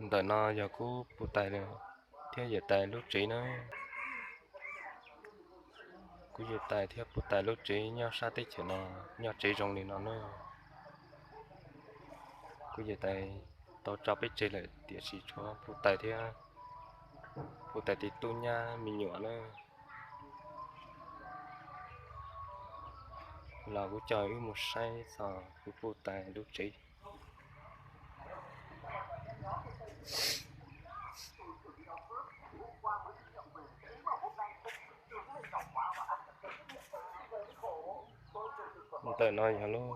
Ntawm no yog kuv puj tais thiab yawm tais lub tsev na. Kuv yawm tais thiab puj tais lub tsev nyob sab teb chaws no, nyob tsev zoo li no na. Kuv yawm tais tau tso peb tseg lawm tiam sis tshuav puj tais thiab puj tais tus tub nyab me nyuam na. Los kuv coj wb mus saib txog kuv puj tais lub tsev. Ntawm no yog lub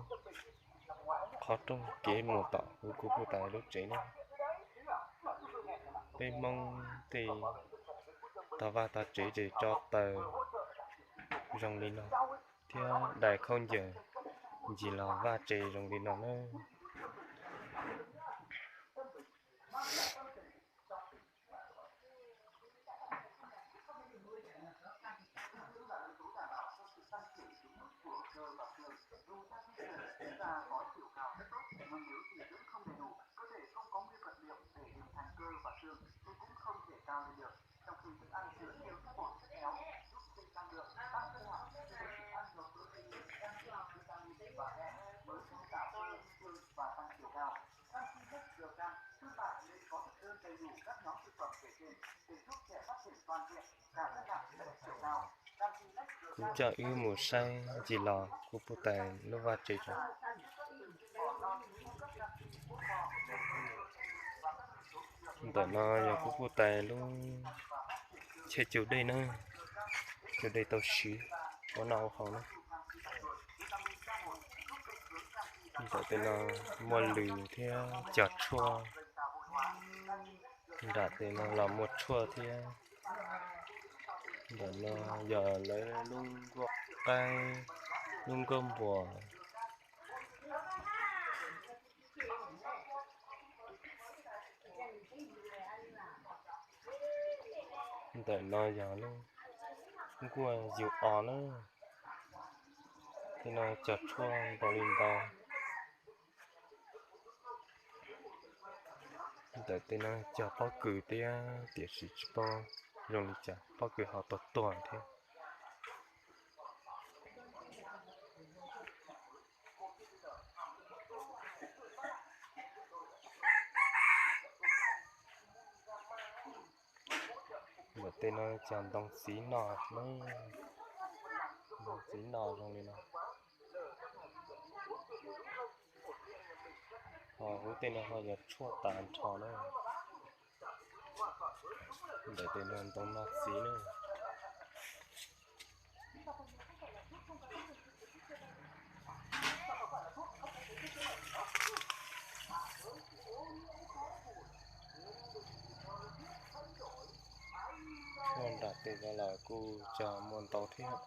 qhov rooj kev mus tom kuv, kuv puj tais lub tsev na. Peb Hmoob tej tog vaj tog tsev ces tso taws zoo li no thiab dai khaub ncaws ncig los vaj tsev zoo li no na. Kuv coj wb mus saib ncig los kuv puj tais lub vaj tsev tso. Ntawm no yog kuv puj tais lub chaw cug dej na, cug dej tau siv ua noj ua haus na. Ntawm tej no muaj lws thiab cog tshuaj. Nram tej no los muaj tshuaj thiab. Ntawm no yog lawv lub nkuaj qaib, lub nkuaj npuas. Ntawm no yog lub nkuaj yug os na. Tej no cog tshuaj ntau li ntau. Ntawm tej no cog pob kws thiab tiam sis tsis paub zoo li cas, pob kws ho tuag tuag thiab. Ntawm tej no cog ntoo txiv noj na, ntoo txiv noj zoo li no. Ho hauv tej no ho yog tshuaj tas nrho na. Ntawm tej no ntoo noj txiv na. Nram tej no los kuj cog muaj ntau thiab.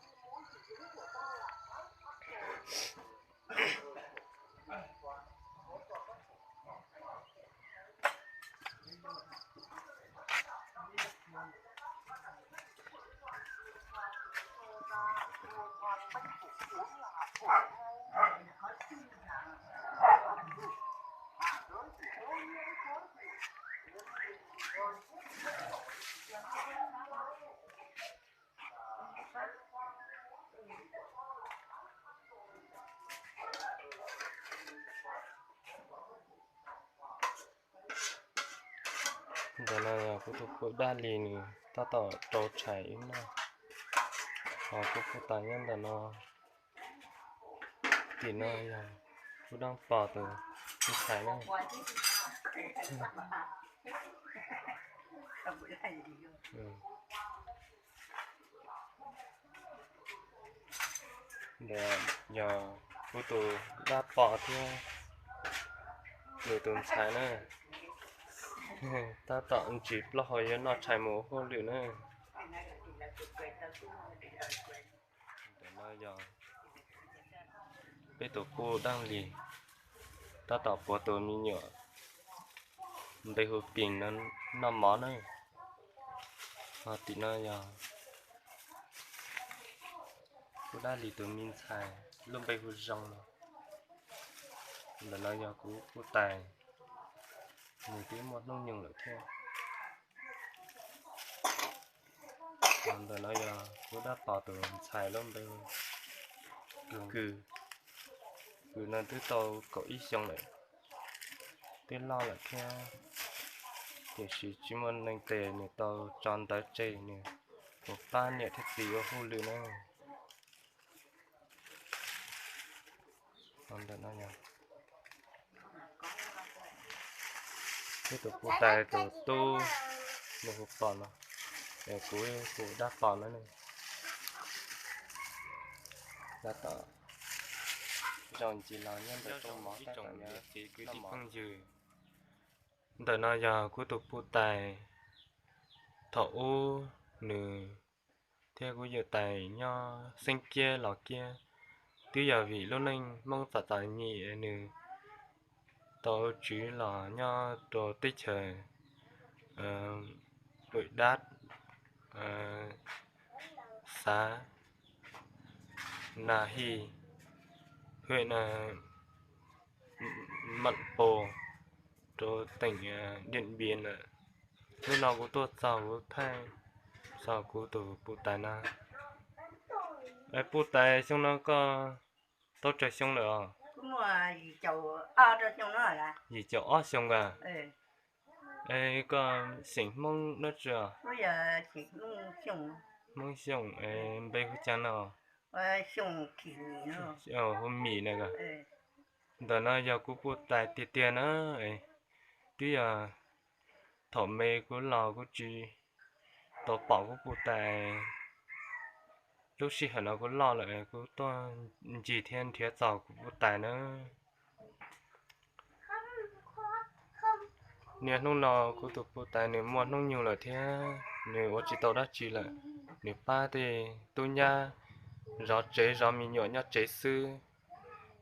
Ntawm no yog kuv tus poj dab li nws tab tom rau tshais wb noj. Ho kuv puj tais nyob ntawm no. Tim no yog kuv dab pog tus me ntxhais na. Ntawm yog kuv tus dab pog thiab nws tus ntxhais na. Tab tom ntsis plaub hau yuav noj tshais mus ua hauj lwm na. Ntawm no yog peb tus poj dab li tab tom puav tus me nyuam npe hu Pis no noj mov na. Ho tim no yog kuv dab li tus me ntxhais lub npe hu Zoo no. Ntawm no yog kuv puj tais nws twb muaj hnub nyoog lawm thiab. Ntawm no yog kuv dab pos tus ntxhais lub npe Kws. Kws no twb tau kaum ib xyoo lawm, twb loj lawm thiab, tiam sis tsis muaj neeg tes, nws tau tso ntawv tseg, nws mus pab niam thiab txiv ua hauj lwm na. Ntawm no yog kuv tus puj tais tus tub, nws hu Pom no, es kuv tus dab pos no ne. Tab tom zaum ncig los nyob ntawm rooj mov ib tsoom niam txiv kwv tij phooj ywg. Ntawm no yog kuv tus puj tais thaum ub nws thiab kuv yawm tais nyob xeeb kiab los kiab, twb yog vim lub neej Hmoob txom txom nyem nws tau tswv los nyob rau teb chaws Pwm Dab, xav Na His, hwm Mam Pos, rau teem Diam Npias lawm. Hnub no kuv tuaj txog kuv thaij txog kuv tus puj tais no. Es puj tais, xyoo no koj tau tsawg xyoo lawm os? Yim caum ob xyoo as. Es koj xeem Hmoob dab tsi os? Hmoob Xyooj. Es npe hu cas no? Hu Mim na. Ntawm no yog kuv puj tais tiag tiag na. Twb yog thaum me kuv los kuv tsis tau pom kuv puj tais. Lub sij hawm no kuv loj lawm, kuv tuaj ncig thiab nrhiav txog kuv puj tais na. Niaj hnub no kuv tus puj tais nws muaj hnub nyoog lawm thiab nws ua tsis tau dab tsi lawm. Nws pab tej tub nyab zov tsev zov me nyuam nyob tsev xwb,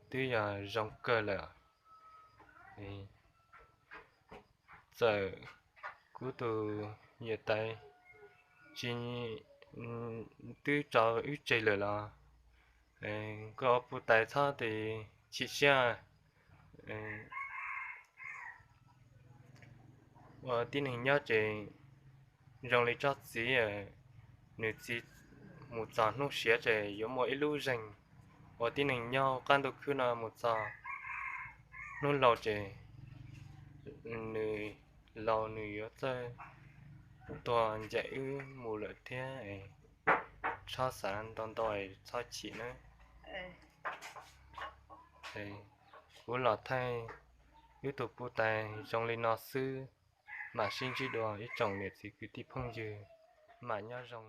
twb yog zoo kawg lawm. Txawm kuv tus yawm tais tsis, twb tso wb tseg lawm los koj puj tais txhob tes chim siab. Ua tib neeg nyob ces zoo li tsob txiv, nws txiv mus txog hnub siav ces yuav muaj ib lub zeeg. Ua tib neeg nyob qab ntuj khwb no mus txog hnub laus ces nws laus nws yuav txawj tuag ncaim wb mus lawm thiab. Txhob xav ntau ntau, txhob chim nawb. Kuv los thaij wb tus puj tais zoo li no xwb, mam sib ntsib dua ib tsoom niam txiv kwv tij phooj ywg, mam nyob zoo.